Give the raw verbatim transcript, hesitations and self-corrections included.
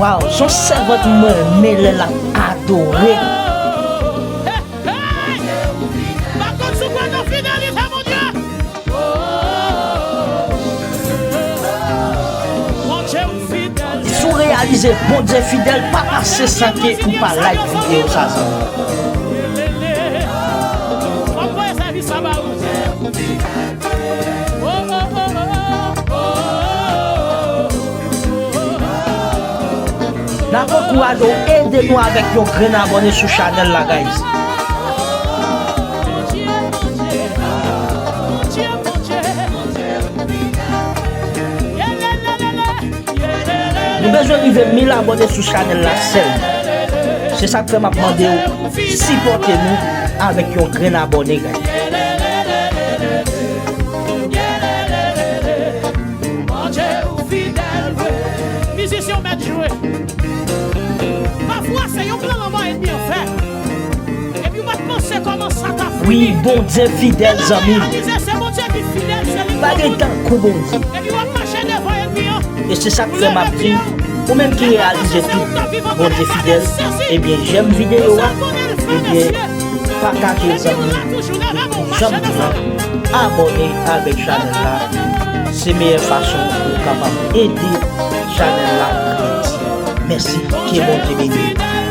Waw, se yon sèvant mwen renmen lè l ap adore. Si w reyalize Bondye fidèl, pa pase san ke ou pa like videyo sa, zanmi. N ap ankouraje w, ede nou avèk yon grenn abòne sou chanèl la, guys. Nou bezwen rive mil abòne sou chanèl la sèlman. Se sa k fè m ap mande w sipòte nou avèk yon grenn abòne, guys. Bondye ou fidèl vre. Mizisyen w mèt jwe. Pafwa se yon plan lanmò ènmi an fè. Epi w pa t panse kòman sa t ap fini. Wi, Bondye fidèl, zanmi m. Reyalize se Bondye ki fidèl, se li k pa gen tankou Bondye. Epi w ap mache devan ènmi an. E se sa k fè m ap di, ou menm ki reyalize tout Bondye fidèl, ebyen, jèm videyo a, ebyen, pataje l, zanmi m, pou zanmi w lan abòne avèk chanèl la. Se meyè fason pou w kapab ede chanèl la grandi. Mèsi, ke Bondye beni w.